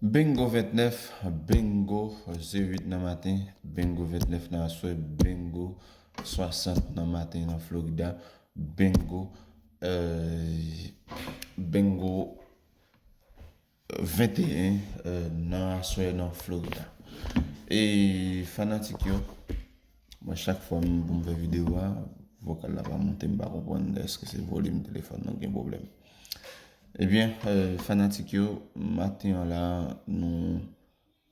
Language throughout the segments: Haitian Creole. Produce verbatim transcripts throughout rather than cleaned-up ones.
Bingo ventnèf, bingo zéro huit nan maten, bingo ventnèf nan aswè, bingo swasant nan maten nan Florida, bingo, euh, bingo venteyen, euh, nan aswè nan Florida. E fanatik yo, mwen chak fwa m, pou m fè videyo a, vokal la pa monte, m pa konprann èske se volim telefòn nan gen pwoblèm. Ebyen, euh, fanatik yo, maten an la, nou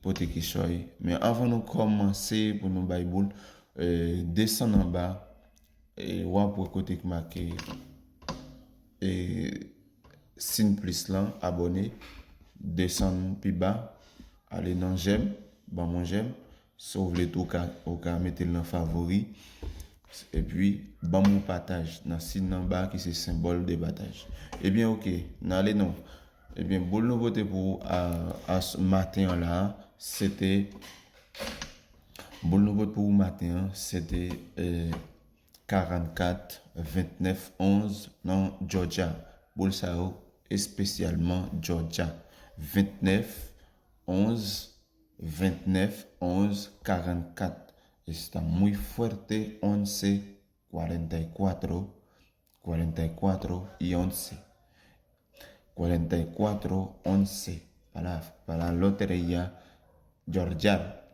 pote kichòy. Men anvan nou kòmanse pou nou bay boul, euh, desann anba, e w ap wè kote k make, e, siy plis lan, abòne, desann pi ba, ale nan jèm, ban m yon jèm. Si w vle tou, w ka, w ka mete l nan favori. Epi, ban m yon pataj nan siy anba ki se senbòl de pataj. Ebyen, oke, n ale non. Ebyen, boul nou pote pou ou a, a s-, maten an la, se te, boul nou pote pou ou maten an, se te, eh, karannkat ventnèf onz nan Georgia. Boul sa yo espesyalman Georgia. Ventnèf onz, ventnèf onz, karannkat. Está muy fuerte, once, cuarenta y cuatro, cuarenta y cuatro y once. Cuarenta y cuatro once, para, para la lotería Georgia.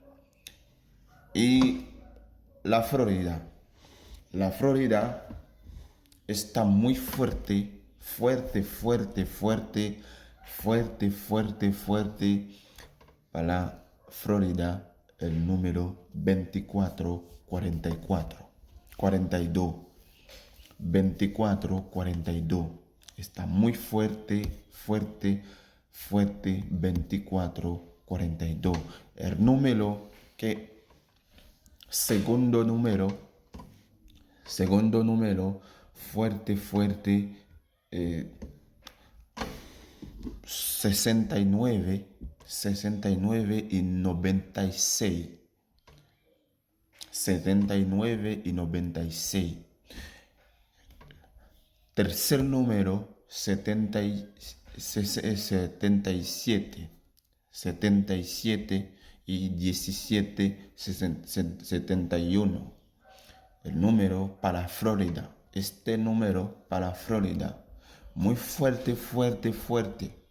Y la Florida. La Florida está muy fuerte, fuerte, fuerte, fuerte, fuerte, fuerte, fuerte. Para la Florida, el número veinticuatro cuarenta y cuatro, cuarenta y dos, veinticuatro cuarenta y dos. Está muy fuerte, fuerte, fuerte, veinticuatro cuarenta y dos. El número que, segundo número, segundo número, fuerte, fuerte, eh, sesenta y nueve, sesenta y nueve y noventa y seis. Setenta y nueve y noventa y seis. Tercer número, setenta y, se-, se-, setenta y siete. Setenta y siete y diecisiete, sesen-, se-, setenta y uno. El número para Florida. Este número para Florida. Muy fuerte, fuerte, fuerte.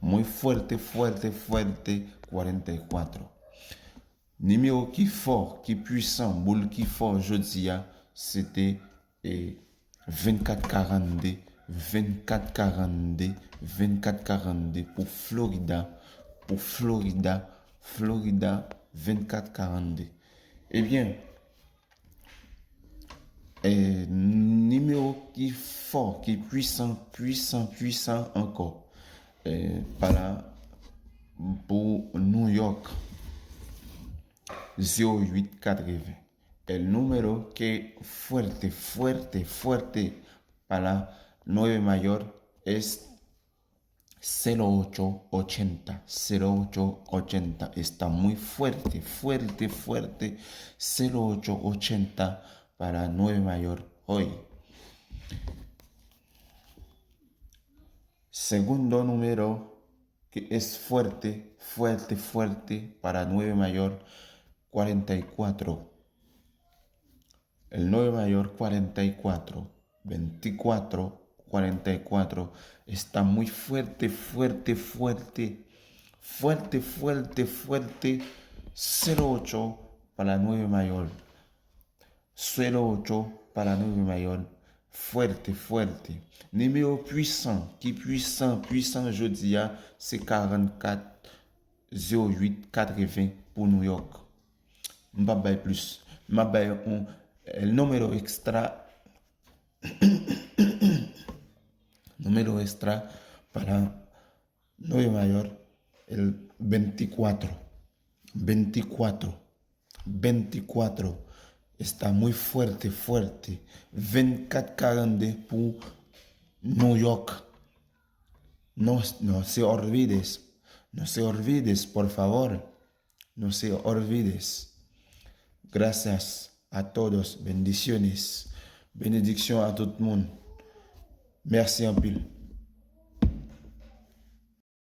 Muy fuerte, fuerte, fuerte, cuarenta y cuatro. Nimewo ki fò, ki pwisan, boul ki fò jodi a, se te, e, vennkat karannde, vennkat karannde, vennkat karannde pou Florida, pou Florida, Florida, vennkat karannde. Ebyen, e, nimewo ki fò, ki pwisan, pwisan, pwisan ankò, e, pa la pou New York, zéro huit quatre-vingts. El número que fuerte, fuerte, fuerte para Nueva York es cero ocho ochenta, cero ocho ochenta. Está muy fuerte, fuerte, fuerte, cero ocho ochenta para Nueva York hoy. Segundo número que es fuerte, fuerte, fuerte para Nueva York, cuarenta y cuatro. El Nueva York cuarenta y cuatro, veinticuatro, cuarenta y cuatro. Está muy fuerte, fuerte, fuerte. Fuerte, fuerte, fuerte. Cero ocho para Nueva York. Cero ocho para Nueva York. Fuerte, fuerte. Nimewo pwisan, ki pwisan, pwisan jodi a, se karannkat zéro huit quatre-vingts pou New York. M p ap bay plis. M ap bay yon, el número extra. Número extra para Nueva York, el veinticuatro. Veinticuatro. Veinticuatro. Está muy fuerte, fuerte. Vennkat karannde pou New York. No, no se olvides. No se olvides, por favor. No se olvides. Gracias a todos. Bendiciones. Benediksyon a tout moun. Mèsi anpil.